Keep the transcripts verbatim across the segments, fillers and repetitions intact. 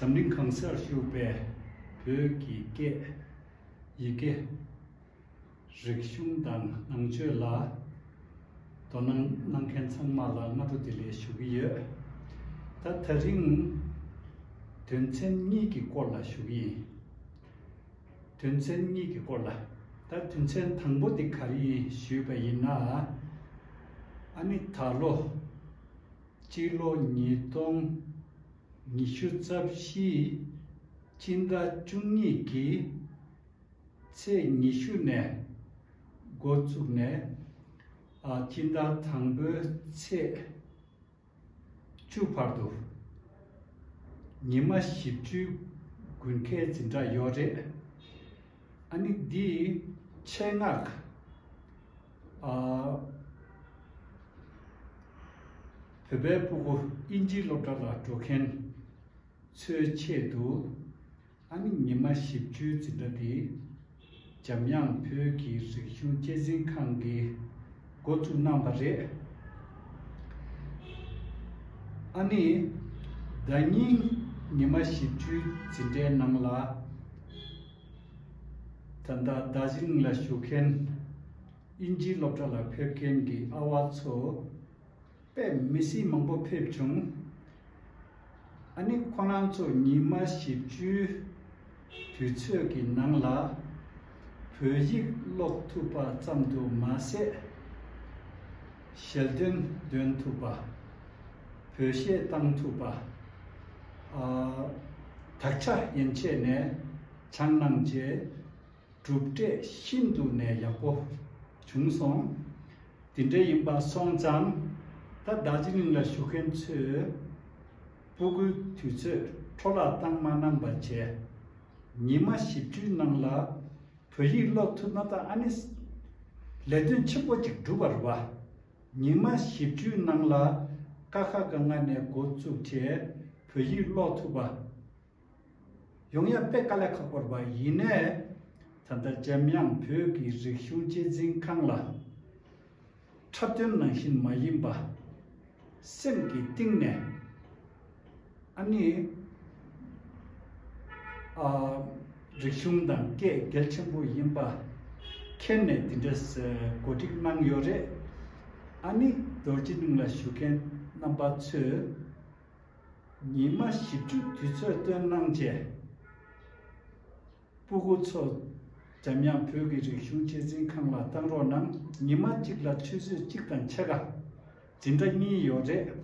འཛམ་གླིང་གང་སར་བཞུགས་པའི་བོད་ཀྱི་སྐད། ཡི་གེ། རིག་གཞུང་དང་ནང་ཆོས་ལ་དོ་སྣང་གནང་མཁན་ཚང་མ་ལ་སྔ་དྲོ་བདེ་ལེགས་ཞུ་གི་ཡོད། ད་དེ་རིང་དོན་ཚན་གཉིས་ཀྱི་སྐོར་ལ་ཞུ་གི་ཡིན། དོན་ཚན་གཉིས་ཀྱི་སྐོར་ལ། ད་དོན་ཚན་དང་པོ་དེ་ག་རེ་ཡིན་ཞུས་པ་ཡིན་ན། ཨ་ནི་ད་ལོ་སྤྱི་ལོ་ཉིས་སྟོང་ཉི་ཤུ་རྩ་བཞི་སྤྱི་ཟླ་བཅུ་གཉིས་ཀྱི་ཚེས་ཉི་ཤུ་ནས་འགོ་བཙུགས་ནས། ཨ། སྤྱི་ཟླ་དང་པོའི་ཚེས་བཅུ་བར་དུ་ཉི་མ་བཞི་བཅུའི་དགུན་ཁའི་འཛིན་གྲྭ་ཡོད་རེད། ཨ་ནི་འདིའི་ཆེད་མངགས། ཨ། བོད་པའི་སྤུ་གུ་དབྱིན་ཇིའི་སློབ་གྲྭ་ལ་འགྲོ་མཁན་ཚོའི་ཆེད་དུ། ཨ་ནི་ཉི་མ་བཞི་བཅུའི་འཛིན་གྲྭ་འདི་འཇམ་དབྱངས་བོད་ཀྱི་རིག་གཞུང་གཅེས་འཛིན་ཁང་གིས་འགོ་བཙུགས་གནང་བ་རེད། ཨ་ནི་ཟླ་ཉིན་ཉི་མ་བཞི་བཅུའི་འཛིན་གྲྭའི་ནང་ལ། ད་ལྟ་རྡོ་རྗེ་གླིང་ལ་བཞུགས་མཁན་དབྱིན་ཇིའི་སློབ་གྲྭ་ལ་ཕེབས་མཁན་གྱི་ཨ་བ་ཚོ་དཔེ་མི་སྲིད་མང་པོ་ཕེབས་བྱུང་། ཨ་ནི་ཁོ་རང་ཚོ་ཉི་མ་བཞི་བཅུའི་དུས་ཚོད་ཀྱི་ནང་ལ་བོད་ཡིག་ཀློག་ཐུབ་པ་ཙམ་དུ་མ་ཟད། ཞལ་འདོན་འདོན་ཐུབ་པ། བོད་གཞས་བཏང་ཐུབ་པ། ཨ། དག་ཆ་ཡན་ཆད་ནས་སྦྱངས་གནང་རྗེས། གྲུབ་འབྲས་ཤིན་ཏུ་ནས་ཡག་པོ་བྱུང་སོང་། དེ་འདྲ་ཡིན་པ་སོང་ཙང་། ད་རྡོ་རྗེ་གླིང་ལ་བཞུགས་མཁན་ཚོས་སྤུ་གུའི་དུས་ཚོད་འཕྲོ་བརླག་བཏང་མ་གནང་པ་བྱས། ཉི་མ་བཞི་བཅུའི་ནང་ལ་བོད་ཡིག་ཀློག་ཐུབ་ན་ད་ཨ་ནི་ལས་དོན་ཆེན་པོ་ཅིག་འགྲུབ་པ་རེད་བ། ཉི་མ་བཞི་བཅུའི་ནང་ལ་ཀ་ཁ་ག་ང་ནས་འགོ་བཙུགས་བྱས་བོད་ཡིག་ཀློག་ཐུབ་པ། ཡོང་ཡ་དཔེ་དཀའ་ལས་ཁག་པོ་རེད་པ། ཡིན་ནའི་ད་ལྟ་འཇམ་དབྱངས་བོད་ཀྱི་རིག་གཞུང་གཅེས་འཛིན་ཁང་ལ་འཁྲབ་སྟོན་ནང་བཞིན་མ་ཡིན་པ། སེམས་ཀྱི་གཏིང་ནས་ཨ་ནི། ཨ། རིག་གཞུང་དང་སྐད་གལ་ཆེན་པོ་ཡིན་པ་མཁྱེན་ནས་འདི་འདྲ་གོ་སྒྲིག་གནང་ཡོད་རེད། ཨ་ནི་རྡོ་རྗེ་གླིང་ལ་བཞུགས་མཁན་རྣམ་པ་ཚོས། ཉི་མ་བཞི་བཅུ་དུས་ཚོད་བཏོན་གནང་རྗེས། སྤུ་གུ་ཚོ་འཇམ་དབྱངས་བོད་ཀྱི་རིག་གཞུང་གཅེས་འཛིན་ཁང་ལ་བཏང་རོགས་གནང་། ཉི་མ་གཅིག་ལ་ཆུ་ཚོད་གཅིག་དང་ཕྱེད་ཀ་འཛིན་གྲྭ་གཉིས་ཡོད་རེད།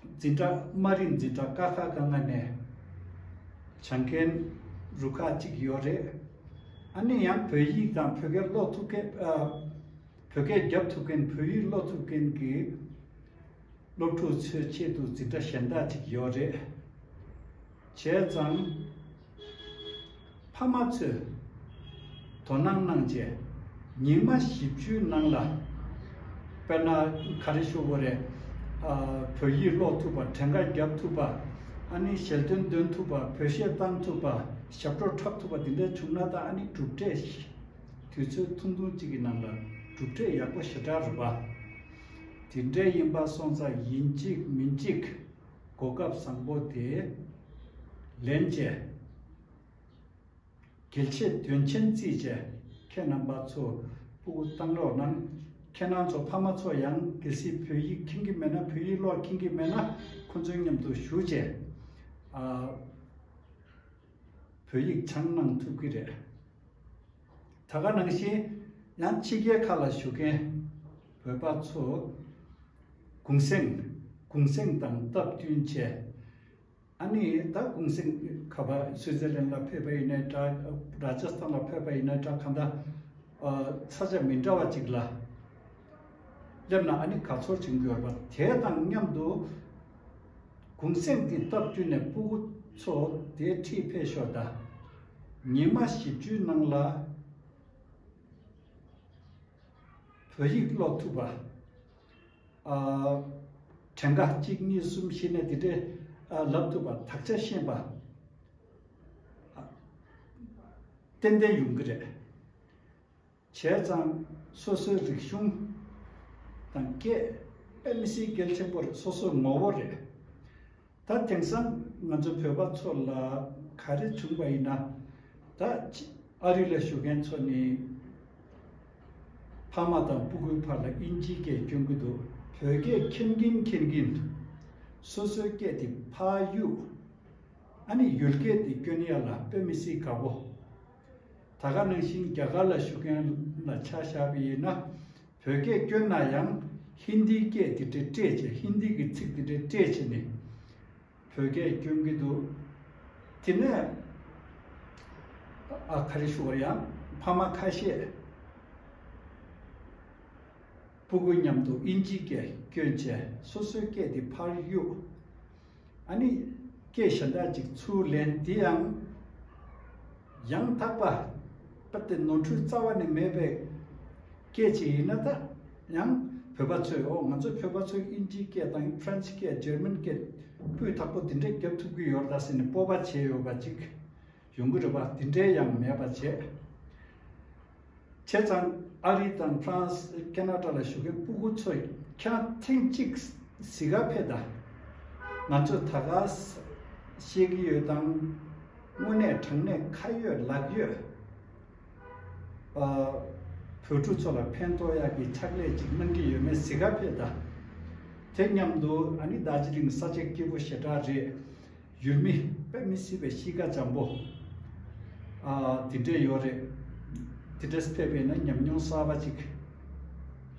འཛིན་གྲྭ་དམའ་རིམ་འཛིན་གྲྭ་ཀ་ཁ་ག་ང་ནས་སྦྱང་མཁན་རུ་ཁག་གཅིག་ཡོད་རེད། ཨ་ནི་ཡང་བོད་ཡིག་དང་བོད་སྐད་ཀློག་ཐུབ་མཁན། ཨ། བོད་སྐད་རྒྱབ་ཐུབ་མཁན། བོད་ཡིག་ཀློག་ཐུབ་མཁན་གྱི་སློབ་ཕྲུག་ཚོའི་ཆེད་དུ་འཛིན་གྲྭ་གཞན་དག་ཅིག་ཡོད་རེད། བྱས་ཙང་ཕ་མ་ཚོས་དོ་སྣང་གནང་བྱས། ཉི་མ་བཞི་བཅུའི་ནང་ལ་དཔེར་ན་ག་རེ་ཞུ་དགོས་རེད། ཨ། བོད་ཡིག་ཀློག་ཐུབ་པ། བྲན་ཁ་རྒྱབ་ཐུབ་པ། ཨ་ནི་ཞལ་འདོན་འདོན་ཐུབ་པ། བོད་གཞས་བཏང་ཐུབ་པ། ཞབས་བྲོ་འཁྲབ་ཐུབ་པ། འདི་འདྲ་བྱུང་ན་ད་ཨ་ནི་གྲུབ་འབྲས། དུས་ཚོད་ཐུང་ཐུང་གཅིག་གི་ནང་ལ་གྲུབ་འབྲས་ཡག་པོ་ཞེ་དྲག་རེད་པ། དེ་འདྲ་ཡིན་པ་སོང་ཙང་ཡིན་གཅིག་མིན་གཅིག་གོ་སྐབས་བཟང་པོ་དེ་ལེན་བྱས། གལ་ཆེ་དོན་ཆེན་བརྩིས་བྱས། ཁྱེད་རྣམ་པ་ཚོ་སྤུ་གུ་བཏང་རོགས་གནང་། ཁྱེད་རང་ཚོ་ཕ་མ་ཚོ་ཡང་གལ་སྲིད་བོད་ཡིག་མཁྱེན་གྱི་མེད་ན། བོད་ཡིག་ཀློག་མཁྱེན་གྱི་མེད་ན། ཁོ་ཚོའི་མཉམ་དུ་ཞུགས་བྱས། ཨ། བོད་ཡིག་སྦྱང་གནང་ཐུབ་ཀྱི་རེད། ད་ག་ནང་བཞིན་ཡང་ཕྱི་རྒྱལ་ཁག་ལ་བཞུགས་མཁན་བོད་པ་ཚོ་གུང་གསེང་། གུང་གསེང་དང་སྟབས་བསྟུན་བྱས། ཨ་ནི་ད་གུང་གསེང་ག་པར་སུའི་ཙི་ལན་ལ་ཕེབས་པ་ཡིན་ནའི་འདྲ། ར་ཇ་སི་ཐན་ལ་ཕེབས་པ་ཡིན་ནའི་འདྲ། གང་ལྟར། ཨ། ས་ཆ་མི་འདྲ་བ་ཅིག་ལ་སླེབས་ན་ཨ་ནི་དགའ་ཚོར་བྱུང་གི་ཡོད་པ། དེ་དང་མཉམ་དུ་གུང་གསེང་དེ་སྟབས་བསྟུན་ནས་སྤུ་གུ་ཚོ་དེ་ཁྲིད་ཕེབས་ཤོག་ད། ཉི་མ་བཞི་བཅུའི་ནང་ལ་བོད་ཡིག་ཀློག་ཐུབ་པ། ཨ། བྲན་ཁ་གཅིག་གཉིས་གསུམ་ཤེས་ནས་དེ་འདྲའི། ཨ། ལབ་ཐུབ་པ། དག་ཆ་ཤེས་པ། ཨ། ཏན་ཏན་ཡོང་གི་རེད། བྱས་ཙང་སོ་སོའི་རིག་གཞུང་དང་སྐད་དཔེ་མི་སྲིད་གལ་ཆེན་པོ་རེད། སོ་སོའི་ངོ་བོ་རེད། ད་དེང་སང་ ང་ཚོ་བོད་པ་ཚོ་ལ་ག་རེ་བྱུང་བ་ཡིན་ན། ད་ཨ་རི་ལ་བཞུགས་མཁན་ཚོ་ནི་ཕ་མ་དང་སྤུ་གུའི་བར་ལ་དབྱིན་ཇིའི་སྐད་སྐྱོན་གྱི་འདུག་བོད་སྐད་མཁྱེན་གྱིན་མཁྱེན་གྱིན་སོ་སོའི་སྐད་དེ་ཕར་གཡུག་ཨ་ནི་ཡུལ་སྐད་དེ་སྐྱོན་ཡ་ལ་དཔེ་མི་སྲིད་དགའ་པོ། ད་ག་ནང་བཞིན་རྒྱ་གར་ལ་བཞུགས་མཁན་ལ་ཆ་བཞག་པ་ཡིན་ན། བོད་སྐད་སྐྱོན་ན་ཡང་ཧིན་དིའི་སྐད་དེ་འདྲ་སྤྲད་བྱས། ཧིན་དི་གི་ཚིག་དེ་འདྲ་སྤྲད་བྱས་ནས་བོད་སྐད་སྐྱོན་གྱི་འདུག་དེ་ནས་ཨ་ག་རེ་ཞུ་བ། ཡང་ཕ་མ་ཁ་ཤས་སྤུ་གུ་མཉམ་དུ་དབྱིན་ཇིའི་སྐད་སྐྱོན་བྱས། སོ་སོའི་སྐད་དེ་ཕར་གཡུག་ཨ་ནི་སྐད་གཞན་དག་ཅིག་ཚུར་ལེན། དེ་ཡང་ཡང་དག་པ་དཔེ་དེ་ནོར་འཁྲུལ་རྩ་བ་ནས་མེད་པའི་སྐད་ཅིག་ཡིན་ན། ད་ཡང་བོད་པ་ཚོས། འོ། ང་ཚོ་བོད་པ་ཚོས་དབྱིན་ཇིའི་སྐད་དང་ཧྥ་རན་སི་སྐད། འཇར་མན་སྐད་སྤུས་དག་པོ་དེ་འདྲས་རྒྱབ་ཐུབ་ཀྱི་ཡོད་རེད་ད་ཟེར་ནས་སྤོབས་པ་བྱས་ཡོད་པ་ཅིག་ཡོང་གི་རེད་པ། དེ་འདྲས་ཡང་མེད་པ་བྱས། བྱས་ཙང་ཨ་རི་དང་ཧྥ་རན་སི། ཁེ་ན་ཌ་ལ་བཞུགས་མཁན་སྤུ་གུ་ཚོས་ཁྱེད་རང་ཐེངས་གཅིག་གཟིགས་ག་ཕེབས་དང་། ང་ཚོས་ད་ག་ས་བཤད་ཀྱི་ཡོད་དང་། དངོས་གནས་དྲང་གནས་ཁ་ཡོད་ལག་ཡོད། ཨ། བོད་ཕྲུག་ཚོ་ལ་ཕན་ཐོགས་ཡག་གི་ཕྱག་ལས་ཅིག་གནང་གི་ཡོད་མེད་གཟིགས་ག་ཕེབས་དང་། དེ་མཉམ་དུ་ཨ་ནི་རྡོ་རྗེ་གླིང་ས་ཆ་སྐྱིད་པོ་ཞེ་དྲག་རེད། ཡུལ་མི་དཔེ་མི་སྲིད་པའི་གཤིས་ཀ་འཇམ་པོ། ཨ། དེ་འདྲས་ཡོད་རེད། དེ་འདྲས་ཕེབས་པས་ན་ཉམས་མྱོང་གསར་པ་ཅིག་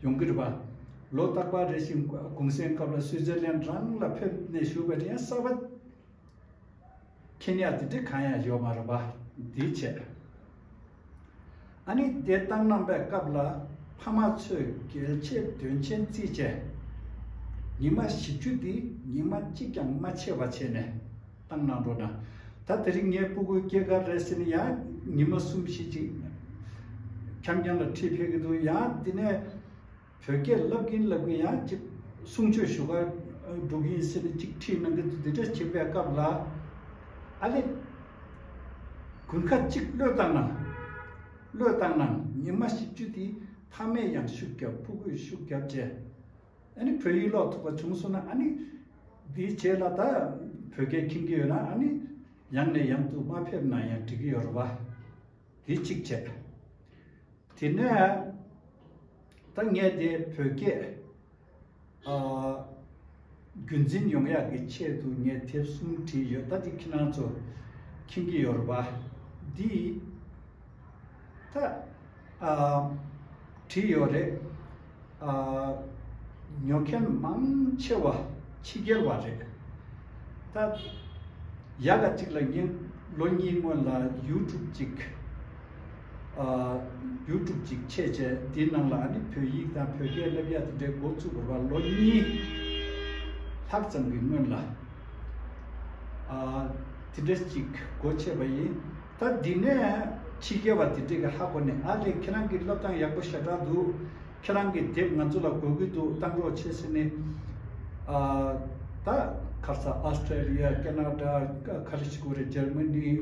ཡོང་གི་རེད་པ། ལོ་རྟག་པར་རེ་བཞིན་གུང་སེང་སྐབས་ལ་སུའི་ཙེར་ལན་རང་ལ་ཕེབས་ནས་བཞུགས་པ་དེ་ཡང་གསར་པ། མཁྱེན་ཡག་དེ་འདྲ་གང་ཡང་ཡོད་མ་རེད་པ། འདི་བྱས། ཨ་ནི་དེ་བཏང་གནང་པའི་སྐབས་ལ་ཕ་མ་ཚོས་གལ་ཆེ་དོན་ཆེན་བརྩིས་བྱས། ཉི་མ་བཞི་བཅུ་འདི་ཉི་མ་གཅིག་ཀྱང་མ་ཆད་པ་བྱས་ནས་བཏང་གནང་རོགས་གནང་། ད་དེ་རིང་ངའི་སྤུ་གུའི་སྐྱེས་སྐར་རེད་ཟེར་ནས་ཡང་ཉི་མ་གསུམ་བཞི་ཅིག་འཁྱམ་རྐྱང་ལ་ཁྲིད་ཕེབས་ཀྱི་འདུག་ཡང་དེ་ནས། བོད་སྐད་ལབ་ཀྱིན་ལབ་ཀྱིན་ཡང་ཅིག་གསུང་ཆོས་ཞུ་གར་འགྲོ་གི་ཡིན་ཟེར་ནས་ཅིག་ཁྲིད་གནང་གི་འདུག་འདི་འདྲ་བྱེད་པའི་སྐབས་ལ། ཨ་ལེ། དགུན་ཁ་ཅིག་གློད་བཏང་གནང་། གློད་བཏང་གནང་། ཉི་མ་བཞི་བཅུ་དེ་ཕ་མས་ཡང་ཤུགས་རྒྱབ། སྤུ་གུས་ཤུགས་རྒྱབ་བྱས། ཨ་ནི་བོད་ཡིག་ཀློག་ཐུབ་པ་བྱུང་སོང་ན། ཨ་ནི་འདིའི་རྗེས་ལ་ད་བོད་སྐད་མཁྱེན་གྱི་ཡོད་ན། ཨ་ནི་ཡང་ནས་ཡང་དུ་མ་ཕེབས་ན་ཡང་འགྲིག་གི་ཡོད་རེད་པ། དེ་གཅིག་བྱས། དེ་ནས་ད་ངས་དེ་བོད་སྐད། ཨ། རྒྱུན་འཛིན་ཡོང་ཡག་གི་ཆེད་དུ་ངས་དེབ་གསུམ་བྲིས་ཡོད། ད་དེ་ཁྱེད་རང་ཚོ་མཁྱེན་གྱི་ཡོད་རེད་པ། འདི་ད། ཨ། བྲིས་ཡོད་རེད། ཨ། ཉོ་མཁན་མང་ཆེ་བ་ཕྱི་རྒྱལ་བ་རེད། ད་ཡག་ག་ཅིག་ལ་ངས་ལོ་གཉིས་སྔོན་ལ་ཡུ་ཊུབ་ཅིག་ཨ། ཡུ་ཊུབ་ཅིག་ཕྱེ་བྱས། དེའི་ནང་ལ་ཨ་ནི་བོད་ཡིག་དང་བོད་སྐད་བསླབ་ཡ་དེ་འདྲའི་འགོ་བཙུགས་དགོས་པ་ལོ་གཉིས་ལྷག་ཙམ་གྱི་སྔོན་ལ། ཨ། དེ་འདྲ་ཅིག་སྒོ་ཕྱེ་བ་ཡིན། ད་འདི་ནས་ཕྱི་རྒྱལ་བ་དེ་འདྲས་ཀྱིས་ཧ་གོ་ནས། ཨ་ལས། ཁྱེད་རང་གི་བསླབ་སྟངས་ཡག་པོ་ཞེ་དྲག་འདུག་ཁྱེད་རང་གི་དེབ་ང་ཚོ་ལ་དགོས་ཀྱི་འདུག་བཏང་རོགས་བྱེད་ཟེར་ནས། ཨ། ད་ག་རེ་ཟ། ཨོ་སི་ཊྲེ་ལི་ཡ། ཁེ་ན་ཌ། ག་རེ་ཞིག་དགོས་རེད། འཇར་མ་ནི།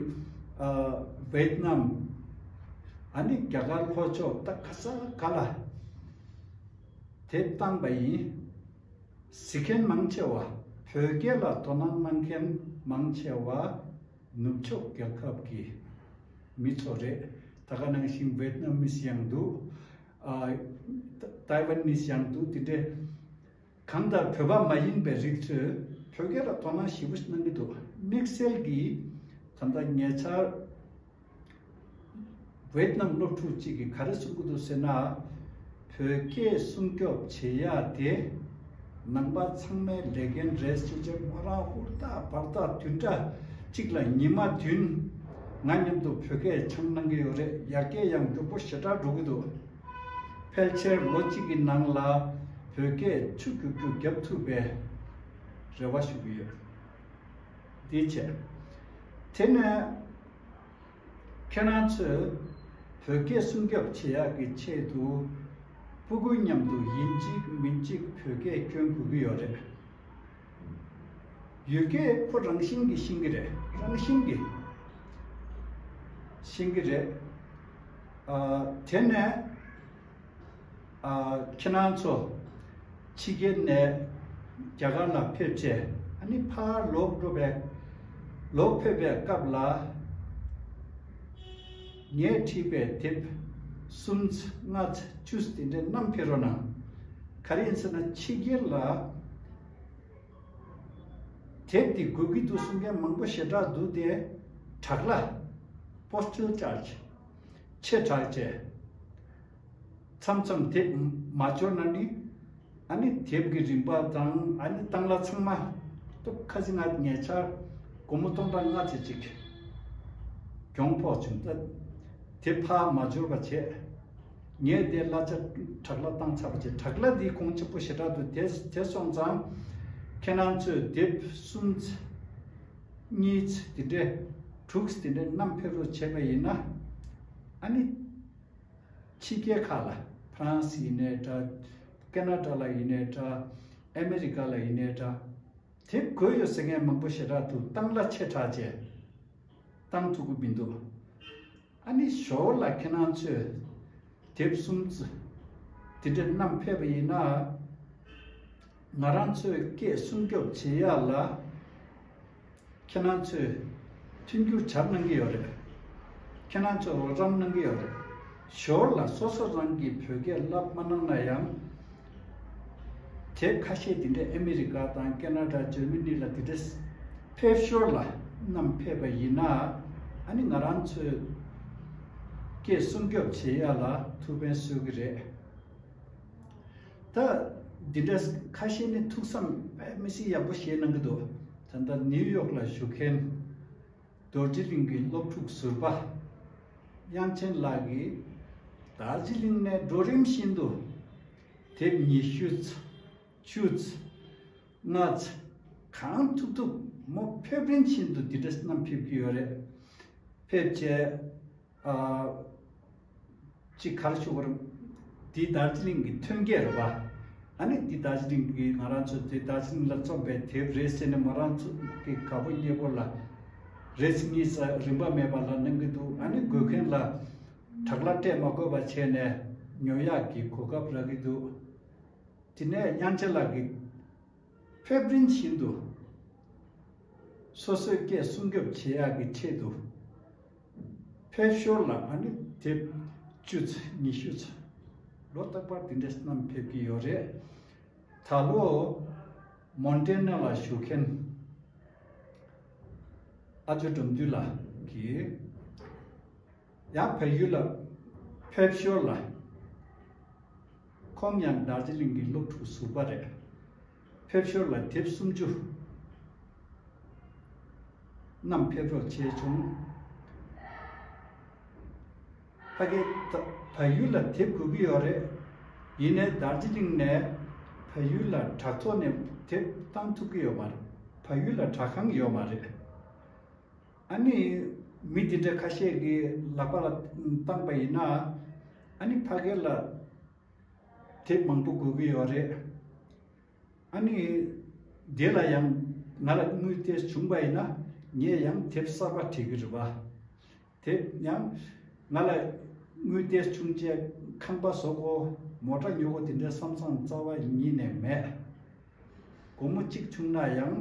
ཨ། ཝེད་ནམ། ཨ་ནི་རྒྱ་གར་ལྷོ་ཕྱོགས། ད་ག་ས་ག་ལ་དེབ་བཏང་པ་ཡིན། གཟིགས་མཁན་མང་ཆེ་བ། བོད་སྐད་ལ་དོ་སྣང་གནང་མཁན་མང་ཆེ་བ་ནུབ་ཕྱོགས་རྒྱལ་ཁབ་ཀྱི་མི་ཚོ་རེད། ད་ག་ནང་བཞིན་ཝེད་ནམ་མིས་ཡང་འདུག་ཨ། ཏའི་ཝན་མིས་ཡང་འདུག་དེ་འདྲས། གང་ལྟར་བོད་པ་མ་ཡིན་པའི་རིགས་ཚོས་བོད་སྐད་ལ་དོ་སྣང་ཞེ་པོ་ཞིག་གནང་གི་འདུག་དམིགས་བསལ་གྱིས་ད་ལྟ་ཉེ་ཆར་ཝེད་ནམ་སློབ་ཕྲུག་ཅིག་གིས་ག་རེ་གསུང་གི་འདུག་ཟེར་ན། བོད་སྐད་སྲུང་སྐྱོབ་བྱེད་ཡ་དེ་ནང་པ་ཚང་མའི་ལས་འགན་རེད་ཟེར་བྱས། ང་རང་ཧུར་ཐག་འབད་ཐག་བདུན་ཕྲག་གཅིག་ལ་ཉི་མ་བདུན་ང་མཉམ་དུ་བོད་སྐད་སྦྱང་གནང་གི་ཡོད་རེད། ཡར་རྒྱས་ཡང་མགྱོགས་པོ་ཞེ་དྲག་འགྲོ་གི་འདུག་ཕལ་ཆེར་ལོ་གཅིག་གི་ནང་ལ་བོད་སྐད་ཆུ་རྒྱུག་རྒྱུག་རྒྱབ་ཐུབ་པའི་རེ་བ་ཞུ་གི་ཡོད། འདི་བྱས། དེ་ནས་ཁྱེད་རང་ཚོས་བོད་སྐད་སྲུང་སྐྱོབ་བྱེད་ཡག་གི་ཆེད་དུ་སྤུ་གུའི་མཉམ་དུ་ཡིན་གཅིག་མིན་གཅིག་བོད་སྐད་སྐྱོན་དགོས་ཀྱི་ཡོད་རེད། ཡུལ་སྐད་ཁོ་རང་བཞིན་གྱིས་ཤེས་ཀྱི་རེད། རང་བཞིན་གྱིས་ཤེས་ཀྱི་རེད། ཨ། དེ་ནས། ཨ། ཁྱེད་རང་ཚོ་ཕྱི་རྒྱལ་ནས་རྒྱ་གར་ལ་ཕེབས་བྱས། ཨ་ནི་ཕར་ལོག་འགྲོ་བའི་ ལོག་ཕེབས་པའི་སྐབས་ལ་ངས་བྲིས་པའི་དེབ་གསུམ་ཚ་ལྔ་ཚ་བཅུ་ཚ་དེ་འདྲའི་བསྣམས་ཕེབས་རོགས་གནང་། ག་རེ་ཡིན་ཟེར་ན་ཕྱི་རྒྱལ་ལ་དེབ་དེ་དགོས་ཀྱི་འདུག་གསུང་མཁན་མང་པོ་ཞེ་དྲག་འདུག་སྟེ། དྲག་ལ་པོ་སི་ཊལ་ཅར་ཇི་ཆེ་དྲགས་བྱས། མཚམས་མཚམས་དེབ་མ་འབྱོར་ན་ནི། ཨ་ནི་དེབ་ཀྱི་རིན་པ་དང་ཨ་ནི་བཏང་གླ་ཚང་མ་སྟོབས་ཁ་ཅིག་ང་ཉེ་ཆར་སྒོར་མོ་སྟོང་ཕྲག་ལྔ་ཚེ་གཅིག་གྱོང་ཕོག་བྱུང་། ད་དེབ་ཕར་མ་འབྱོར་བ་བྱས། ངས་དེ་གླ་ཆ་དྲག་གླ་བཏང་ཚར་བ་བྱས། དྲག་གླ་འདི་གོང་ཆེན་པོ་ཞེ་དྲག་འདུག་དེ་དེ་སོང་ཙང་ཁྱེད་རང་ཚོས་དེབ་གསུམ་ཚ་གཉིས་ཚ་དེ་འདྲས་དྲུག་ཚ་དེ་འདྲས་བསྣམས་ཕེབས་རོགས་བྱས་པ་ཡིན་ན། ཨ་ནི། ཕྱི་རྒྱལ་ཁག་ལ་ཕ་རན་སི་ཡིན་ནའི་འདྲ། ཁེ་ན་ཌ་ལ་ཡིན་ནའི་འདྲ། ཨ་མེ་རི་ཀ་ལ་ཡིན་ནའི་འདྲ། དེབ་དགོས་ཡོད་ཟེར་མཁན་མང་པོ་ཞེ་དྲག་འདུག་བཏང་གླ་ཆེ་དྲགས་བྱས་བཏང་ཐུབ་ཀྱི་མི་འདུག་ཨ་ནི་ཞོར་ལ་ཁྱེད་རང་ཚོས་དེབ་གསུམ་ཚ་དེ་འདྲ་བསྣམས་ཕེབས་པ་ཡིན་ན། ང་རང་ཚོའི་སྐད་སྲུང་སྐྱོབ་བྱེད་ཡག་ལ་ཁྱེད་རང་ཚོས་མཐུན་འགྱུར་བྱ་གནང་གི་ཡོད་རེད། ཁྱེད་རང་ཚོས་རོགས་རམ་གནང་གི་ཡོད་རེད། ཞོར་ལ་སོ་སོ་རང་གིས་བོད་སྐད་བསླབ་མ་གནང་ན་ཡང་། དེབ་ཁ་ཤས་དེ་འདྲ་ཨ་མེ་རི་ཀ་དང་ཁེ་ན་ཌ། འཇར་མ་ནི་ལ་དེ་འདྲ་ཕེབས་ཞོར་ལ་བསྣམས་ཕེབས་པ་ཡིན་ན། ཨ་ནི་ང་རང་ཚོའི་སྐད་སྲུང་སྐྱོབ་བྱེད་ཡག་ལ་ཐུགས་ཕན་གསོས་ཀྱི་རེད། ད་འདི་འདྲ་ཁ་ཤས་ནི་ཐུགས་བསམ་དཔེ་མི་སྲིད་ཡག་པོ་བཞེས་གནང་གི་འདུག་ད་ལྟ་ནིའུ་ཡོག་ལ་བཞུགས་མཁན་རྡོ་རྗེ་གླིང་གི་སློབ་ཕྲུག་ཟུར་པ་དབྱངས་ཅན་ལགས་ཀྱིས་རྡོ་རྗེ་གླིང་ནས་འགྲོ་རིམ་བཞིན་དུ་དེབ་ཉི་ཤུ་ཚ་བཅུ་ཚ་ལྔ་ཚ་གང་ཐུབ་ཐུབ་མོ་ཕེབས་རིམ་བཞིན་དུ་འདི་འདྲ་བསྣམས་ཕེབས་ཀྱི་ཡོད་རེད། ཕེབས་བྱས། ཨ། གཅིག་ག་རེ་ཞུ་དགོས་རེད། འདི་རྡོ་རྗེ་གླིང་གི་ཐོན་སྐྱེད་རེད་པ། ཨ་ནི་འདི་རྡོ་རྗེ་གླིང་གི་ང་རང་ཚོ་འདི་རྡོ་རྗེ་གླིང་ལ་རྩོམ་པའི་དེབ་རེད་ཟེར་ནས་མོ་རང་ཚོ་གི་དགའ་པོ་ཉེ་པོ་ལ་རེ་ཚ་གཉིས་ཚ་རིན་པ་མེད་པ་ལ་གནང་གི་འདུག་ཨ་ནི་དགོས་མཁན་ལ་དྲག་གླ་སྤྲད་མ་དགོས་པ་བྱས་ནས་ཉོ་ཡག་གི་གོ་སྐབས་རག་གི་འདུག་དེ་ནས་དབྱངས་ཅན་ལགས་ཀྱིས་ཕེབས་རིམ་བཞིན་དུ་སོ་སོའི་སྐད་སྲུང་སྐྱོབ་བྱེད་ཡག་གི་ཆེད་དུ། ཕེབས་ཞོར་ལ་ཨ་ནི་དེབ་བཅུ་ཚ་ཉི་ཤུ་ཚ་ལོ་རྟག་པར་དེ་འདྲ་བསྣམས་ཕེབས་ཀྱི་ཡོད་རེད། ད་ལོ་མོན་ཊེ་ན་ལ་བཞུགས་མཁན་ཨ་ཇོ་འགྲམ་འདུས་ལགས་ཀྱིས་ཡང་བལ་ཡུལ་ལ་ཕེབས་ཞོར་ལ། ཁོང་ཡང་རྡོ་རྗེ་གླིང་གི་སློབ་ཕྲུག་ཟུར་པ་རེད། ཕེབས་ཞོར་ལ་དེབ་སུམ་ཅུ་བསྣམས་ཕེབས་རོགས་བྱས་བྱུང་། ཕ་གི་ད་བལ་ཡུལ་ལ་དེབ་དགོས་ཀྱི་ཡོད་རེད། ཡིན་ནའི་རྡོ་རྗེ་གླིང་ནས་བལ་ཡུལ་ལ་དྲ་ཐོག་ནས་དེབ་བཏང་ཐུབ་ཀྱི་ཡོད་མ་རེད། བལ་ཡུལ་ལ་དྲ་ཁང་ཡོད་མ་རེད། ཨ་ནི་མི་དེ་འདྲ་ཁ་ཤས་ཀྱིས་ལག་པ་ལ་བཏང་པ་ཡིན་ན། ཨ་ནི་ཕ་གི་ལ་དེབ་མང་པོ་དགོས་ཀྱི་ཡོད་རེད། ཨ་ནི་དེ་ལ་ཡང་ང་ལ་དངུལ་ཏོག་ཙམ་བྱུང་པ་ཡིན་ན་ངས་ཡང་དེབ་གསར་པ་བྲིས་ཀྱི་རེད་པ། དེབ་ཡང་ང་ལ་དངུལ་ཏོག་ཙམ་བྱུང་རྗེས་ཁང་པ་བཟོ་དགོས། མོ་ཊ་ཉོ་དགོས། དེ་འདྲའི་བསམ་བསམ་རྩ་བ་ཉིད་ནས་མེད། སྒོར་མོ་གཅིག་བྱུང་ན་ཡང་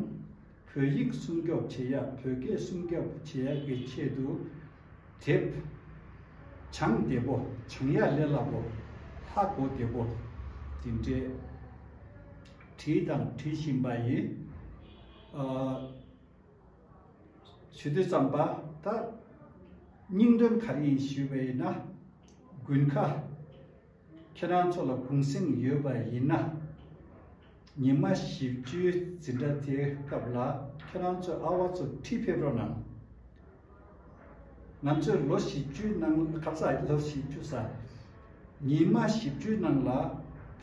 བོད་ཡིག་སྲུང་སྐྱོབ་བྱེད་ཡ། བོད་སྐད་སྲུང་སྐྱོབ་བྱེད་ཡ་གི་ཆེད་དུ་དེབ་སྦྱང་བདེ་པོ། སྦྱང་ཡ་ལས་སླ་པོ། ཧ་གོ་བདེ་པོ་དེ་འདྲའི་བྲིས་དང་བྲིས་བཞིན་པ་ཡིན། ཨ། ཞུ་དུས་ཙམ་པ་ད་སྙིང་དོན་ག་རེ་ཡིན་ཞུས་པ་ཡིན་ན། དགུན་ཁ་ཁྱེད་རང་ཚོ་ལ་གུང་སེང་ཡོད་པ་ཡིན་ན། ཉི་མ་བཞི་བཅུའི་འཛིན་གྲྭ་དེའི་སྐབས་ལ་ཁྱེད་རང་ཚོའི་ཨ་བ་ཚོ་ཁྲིད་ཕེབས་རོགས་གནང་། ང་ཚོས་ལོ་བཞི་བཅུའི་ནང་། ཁ་ས་ལོ་བཞི་བཅུ་ས། ཉི་མ་བཞི་བཅུའི་ནང་ལ་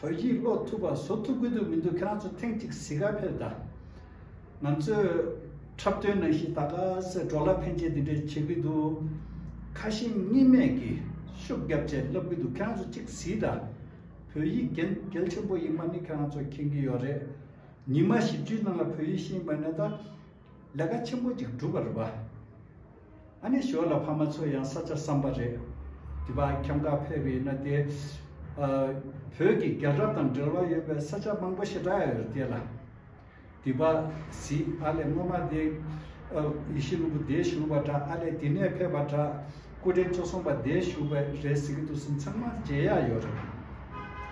བོད་ཡིག་ཀློག་ཐུབ་པ་བཟོ་ཐུབ་ཀྱི་འདུག་མི་འདུག་ཁྱེད་རང་ཚོ་ཐེངས་གཅིག་གཟིགས་ག་ཕེབས་དང་། ང་ཚོས་འཁྲབ་སྟོན་ནང་བཞིན་ད་ག་སེ་འགྲོ་ལ་ཕན་ཆད་འདི་འདྲས་བྱེད་ཀྱི་འདུག་ཁ་ཞེ་གཉིས་མེད་ཀྱིས་ཤུགས་རྒྱབ་བྱས་ལབ་ཀྱི་འདུག་ཁྱེད་རང་ཚོ་གཅིག་གཟིགས་དང་། བོད་ཡིག་གལ་གལ་ཆེན་པོ་ཡིན་པ་ནི་ཁྱེད་རང་ཚོ་མཁྱེན་གྱི་ཡོད་རེད། ཉི་མ་བཞི་བཅུའི་ནང་ལ་བོད་ཡིག་ཤེས་པ་ན་ད་ལས་ཀ་ཆེན་པོ་ཅིག་འགྲུབ་པ་རེད་པ། ཨ་ནི་ཞོར་ལ་ཕ་མ་ཚོ་ཡང་ས་ཆ་བསམ་པ་རེད། དེ་བ་ཁྱམས་ཁ་ཕེབས་པ་ཡིན་ན་དེ། ཨ། བོད་ཀྱི་རྒྱལ་རབས་དང་འབྲེལ་བ་ཡོད་པའི་ས་ཆ་མང་པོ་ཞེ་དྲག་ཡོད་རེད་དེ་ལ། དེ་བ་གཟིགས། ཨ་ལས་སྔོན་མ་དེ་ ཡེ་ཤེས་ལྷུན་པོ་དེ་བཞུགས་པ་འདྲ། ཨ་ལས་དེ་ནས་ཕེབས་པ་འདྲ། སྐུ་ཕྲེང་བཅུ་གསུམ་པ་དེ་བཞུགས་པ་རེད་ཟེར་གྱི་འདུག་ཟེར་ཚང་མ་མཇལ་ཡག་ཡོད་རེད།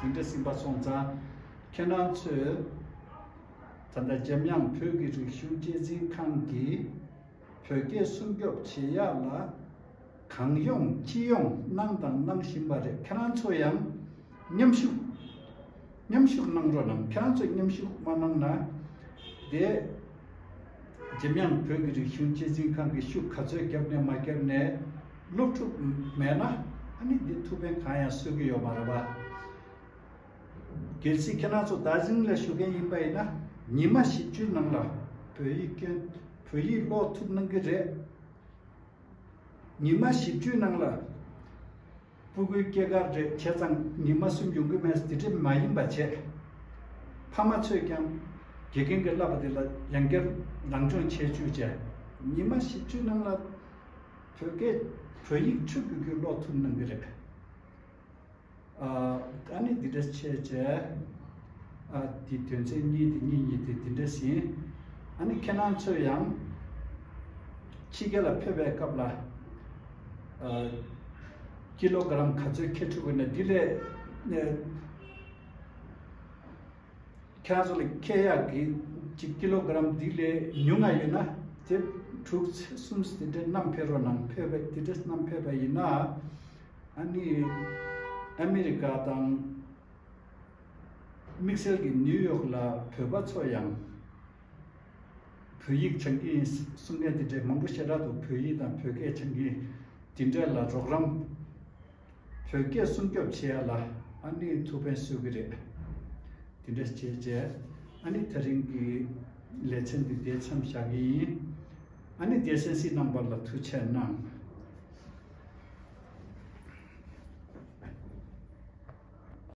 དེ་འདྲ་ཟིན་པ་སོང་ཙང་ཁྱེད་རང་ཚོས་ད་ལྟ་འཇམ་དབྱངས་བོད་ཀྱི་རིག་གཞུང་གཅེས་འཛིན་ཁང་གིས་བོད་སྐད་སྲུང་སྐྱོབ་བྱེད་ཡག་ལ་གང་ཡོང་ཅི་ཡོང་གནང་དང་གནང་བཞིན་པ་རེད། ཁྱེད་རང་ཚོ་ཡང་མཉམ་ཞུགས་མཉམ་ཞུགས་གནང་རོགས་གནང་། ཁྱེད་རང་ཚོས་མཉམ་ཞུགས་མ་གནང་ན། དེ་འཇམ་དབྱངས་བོད་ཀྱི་རིག་གཞུང་གཅེས་འཛིན་ཁང་གི་ཤུགས་ག་ཚོད་བརྒྱབ་ནས་མ་བརྒྱབ་ནས་སློབ་ཕྲུག་མེད་ན། ཨ་ནི་འདི་ཐུགས་ཕན་གང་ཡང་གསོས་ཀྱི་ཡོད་མ་རེད་པ། གལ་སྲིད་ཁྱེད་རང་ཚོ་དར་ཇིང་ལ་བཞུགས་མཁན་ཡིན་པ་ཡིན་ན། ཉི་མ་བཞི་བཅུའི་ནང་ལ་བོད་ཡིག་སྐྱོན་བོད་ཡིག་ཀློག་ཐུབ་གནང་གི་རེད། ཉི་མ་བཞི་བཅུའི་ནང་ལ་སྤུ་གུའི་སྐྱེས་སྐར་རེད་བྱས་ཙང་ཉི་མ་གསུམ་ཡོང་གི་མེད་དེ་འདྲ་མ་ཡིན་པ་བྱས། ཕ་མ་ཚོས་ཀྱང་དགེ་རྒན་གྱིས་བསླབ་པ་དེ་ལ་ཡང་བསྐྱར་རང་སྦྱོང་བྱེད་བཅུག་བྱས། ཉི་མ་བཞི་བཅུའི་ནང་ལ་བོད་སྐད་བོད་ཡིག་ཆུ་རྒྱུས་རྒྱུས་ཀློག་ཐུབ་གནང་གི་རེད། ཨ་ནི་འདི་འདྲ་བྱས་བྱས། ཨ་འདི་དོན་ཚན་གཉིས་དེ་གཉིས་གཉིས་དེ་འདི་འདྲ་ཟིན། ཨ་ནི་ཁྱེད་རང་ཚོས་ཡང་ཕྱི་རྒྱལ་ལ་ཕེབས་པའི་སྐབས་ལ་ཨ་ཀི་ལོ་ག་རམ་ག་ཚོད་འཁྱེར་ཐུབ་ཀྱི་ན། འདི་ལས་ཨ་ཁྱེད་རང་ཚོ་ལ་འཁྱེར་ཡག་གི་ཅིག་ཀི་ལོ་ག་རམ་འདི་ལས་ཉུང་ང་ཡོད་ན། དེ་དྲུག་ཚེ་གསུམ་དེ་འདྲ་བསྣམས་ཕེབས་རོགས་གནང་། ཕེབས་པ་དེ་འདྲ་བསྣམས་ཕེབས་པ་ཡིན་ན། ཨ་ནི་ཨ་མི་རི་ཀ་དང་དམིགས་བསལ་གྱི་ནིའུ་ཡོག་ལ་བོད་པ་ཚོ་ཡང་བོད་ཡིག་སྦྱང་གི་ཡིན་གསུང་མཁན་དེ་འདྲ་མང་པོ་ཞེ་དྲག་འདུག་བོད་ཡིག་དང་བོད་སྐད་སྦྱང་གི་དེ་འདྲ་ལ་རོགས་རམ། བོད་སྐད་སྲུང་སྐྱོབ་བྱེད་ཡ་ལ་ཨ་ནི་ཐུགས་ཕན་གསོས་ཀྱི་རེད། དེ་འདྲ་བྱས་རྗེས་ཨ་ནི་ད་རིང་གི་ལེ་ཚན་འདི་འདིར་མཚམས་བཞག་གི་ཡིན། ཨ་ནི་སྡེ་ཚན་སྲིད་རྣམ་པ་ལ་ཐུགས་ཆེ་གནང་།